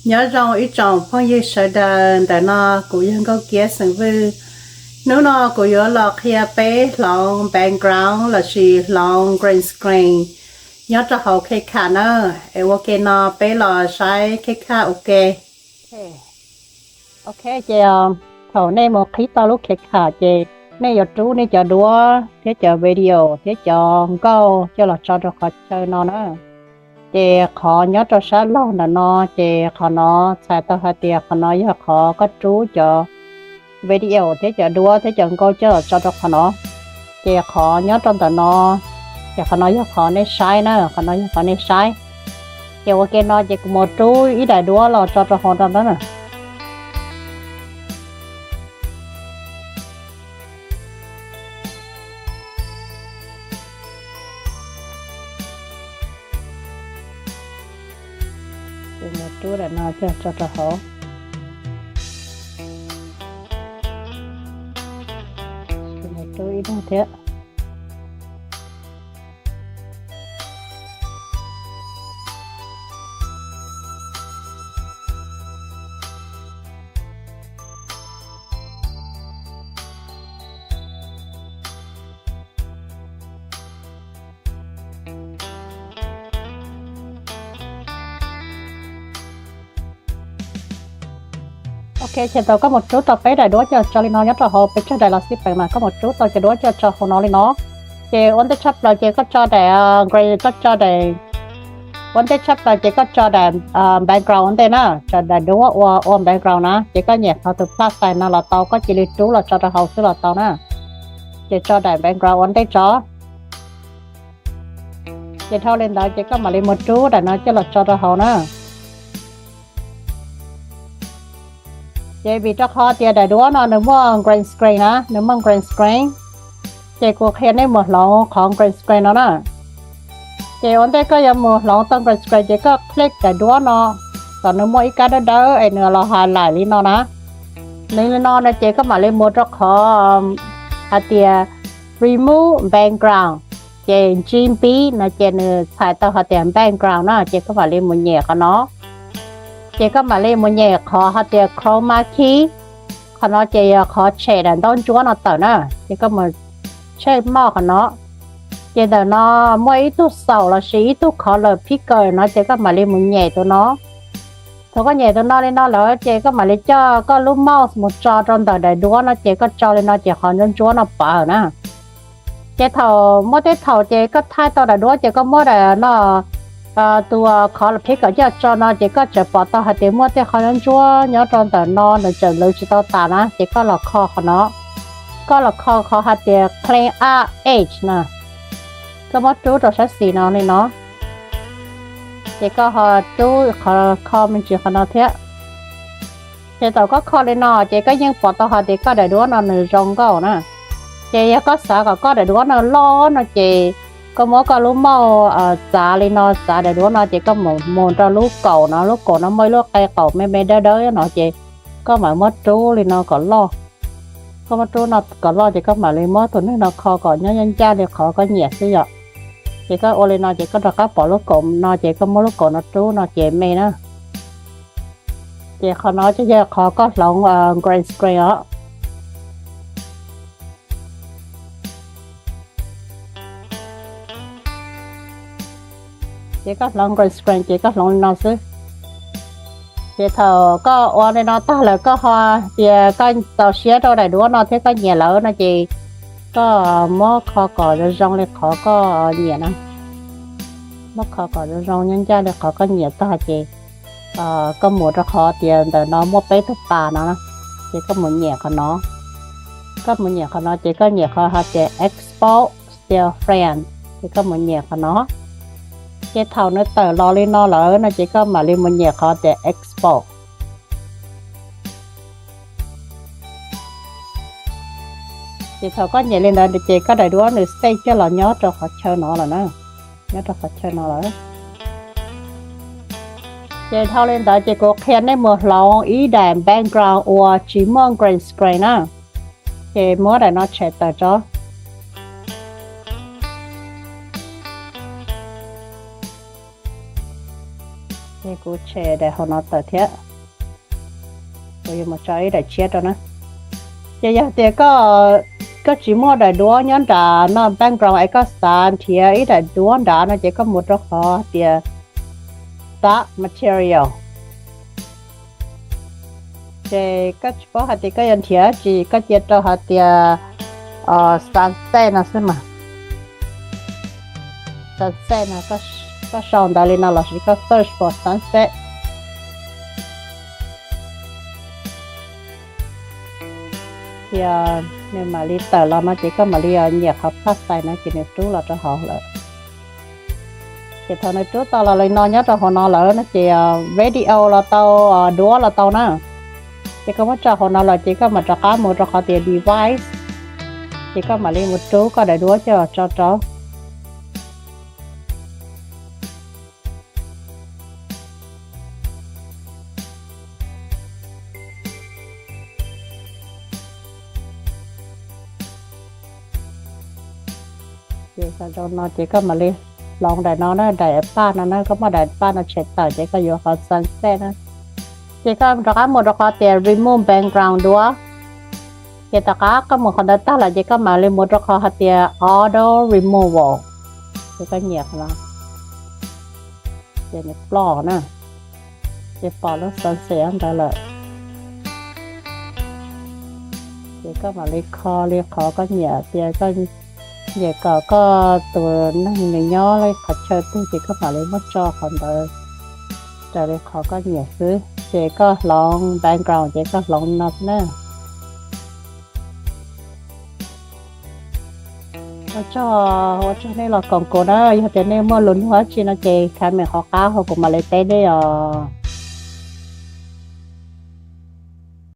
Nyob zoo ib tsoom phooj ywg sawv daws, ntawm no kuv yog Nkauj Kiab xeem Vwj. Hnub no kuv yuav los qhia peb hloov background lossis hloov green screen nyob rau hauv CapCut na. Es ua ke no peb los saib CapCut ua ke. Ok, ces thaum nej mus qhib tau lub CapCut ces nej yuav rub nej cov duab thiab cov video thiab cov nkauj coj los tso rau qhov chaw no na. Ces qhov nyob rau sab laug ntawm no, ces qhov no txhais tau hais tias qhov no yog qhov koj rub cov video thiab cov duab thiab cov nkauj coj los tso rau qhov no. Ces qhov nyob rau ntawm no, ces qhov no yog qhov nej saib na, qhov no yog qhov nej saib. Ces ua ke no ces kuv mus rub ib daim duab los tso rau hauv no na. Ces mus rub daim no coj tso rau hauv. Ces mus rub ib daim thiab. Ok, ces thaum koj mus rub tau peb daim duab coj tso li no nyob rau hauv peb tsag daim los xij peem mas koj mus rub tau cov duab coj tso hauv no li no. Ces ua ntej tshaj plaws ces koj tso daim, koj tso daim, ua ntej tshaj plaws ces koj tso daim background ua ntej na, tso daim duab ua ua background na, ces koj nyem qhov tus plus sign no los tau, koj cia li rub los tso rau hauv xwb los tau na. Ces tso daim background ua ntej tso. Ces dhau li ntawd ces koj mam li mus rub daim no coj los tso rau hauv na. Ces vim rau qhov tias daim duab no nws muaj green screen na, nws muaj green screen, ces kuv qhia nej mus hloov qhov green screen no na. Ces ua ntej koj yuav mus hloov tau green screen ces koj click daim duab no, kom nws muaj ib kab dawb dawb es nws los highlight li no na. Nws li no no ces koj mam li mus rau qhov hais tias remove background, ces G B no ces nws txhais tau hais tias background na, ces koj mam li mus nyem qhov no. Ces koj mam li mus nyem qhov hais tias chroma key, qhov no ces yog qhov tshem daim ntaub ntsuab no tawm na, ces koj mus tshem moj qhov no. Ces ntawm no muaj ib tug xaum lossis ib tug color picker no ces koj mam li mus nyem tus no. Thaum koj nyem tus no li no lawm ces koj mam li coj koj lub mouse mus tso rau ntawm daim duab no ces koj tso li no ces qhov ntsuab ntsuab no pov na. Ces thaum muaj tej thaum ces koj thaij tau daim duab ces koj muab daim no tus color picker coj tso no ces koj tseem pom tau hais tias muaj tej qhov ntsuab ntsuab nyob rau ntawm no nws tseem lwv tsis tau tas na, ces koj los kho qhov no. Koj los kho qhov hais tias clean up edge na. Koj muab rub rau sab xis no li no. Ces koj ho rub qhov kho me ntsis qhov no thiab. Ces thaum koj kho li no ces koj yeej pom tau hais tias koj daim duab no nws zoo nkauj na. Ces yog koj xav kom koj daim duab no loj no ces koj muab koj lub mouse txav li no, txav daim duab no ces koj mus mus rau lub kaum no, lub kaum no muaj ib lub qe qaum me me dawb dawb no ces koj mam muab rub li no kom loj. Koj muab rub no kom loj ces koj mam li muab tus neeg no kho kom nyob ncaj ncaj li qhov koj nyiam xwb yom. Ces koj ua li no ces koj rov qab pom lub kaum no ces koj muab lub kaum no rub no ces me na. Ces qhov no ces yog qhov koj hloov green screen os. Ces koj hloov green screen ces koj hloov li no xwb. Ces thaum koj ua li no tag lawm koj ho tias koj txaus siab rau daim duab no thiab koj nyiam lawm no ces koj muab kho kom zoo zoo li qhov koj nyiam na. Muab kho kom zoo zoo nyob ncaj li qhov koj nyiam tag ces koj mus rau qhov tias ntawm no muaj peb tug pas no, ces koj mus nyem qhov no. Koj mus nyem qhov no ces koj nyem qhov hais tias export still frame, ces koj mus nyem qhov no. Ces thaum nws tawm los li no lawm no ces koj mam li mus nyem qhov tias export. Ces thaum koj nyem li ntawd ces koj daim duab nws save coj los nyob rau qhov chaw no lawm na, nyob rau qhov chaw no lawm. Ces dhau li ntawd ces kuv qhia nej mus hloov ib daim background uas tsis muaj green screen na. Ces muab daim no tshem tawm tso. Ces Kuv tshem daim hauv no tawm thiab, kuv yuav mus tso ib daim tshiab rau na. Ces yog tias koj tsis muaj daim duab nyob nram no background es koj xav nrhiav ib daim duab nrad no ces koj mus rau qhov tias start material. Ces koj tsis paub hais tias koj yuav nrhiav tsi, koj cia rau hais tias sunset no xwb mas. Sunset no, koj sau ntawv li no lossis koj search for sunset. Ces nws mam li tawm los no ces koj mam li nyiam qhov plus sign no ces nws rub los rau hauv lawm. Ces thaum nws rub tau los li no nyob rau hauv no lawm no ces video los tau, duab los tau na. Ces koj muab tso hauv no lawm ces koj mam rov qab mus rau qhov tias device, ces koj mam li mus rub koj daim duab coj tso rau. Ces xav zoo no ces koj mam li hloov daim no na, daim paj no na, koj muab daim paj no tshem tawm ces koj yuav qhov sunset na. Ces koj rov qab mus rau qhov tias remove background duab. Ces tom qab koj mus qhov ntawd tag lawm ces koj mam li mus rau qhov hais tias auto removal. Ces koj nyiam qhov no, ces nws ploj na, ces pom lub sunset ntawd lawm. Ces koj mam li kho li qhov koj nyiam, tias koj nyiam kom koj tus neeg nws nyob li qhov chaw twg ces koj mam li muab tso qhov ntawd raws li qhov koj nyiam xwb. Ces koj hloov background ces koj hloov no na. Ua tsaug, ua tsaug nej los koom kuv na, yog tias nej muaj lus nug dab tsi no ces comment qhov qab hauv kuv mam li teb nej os.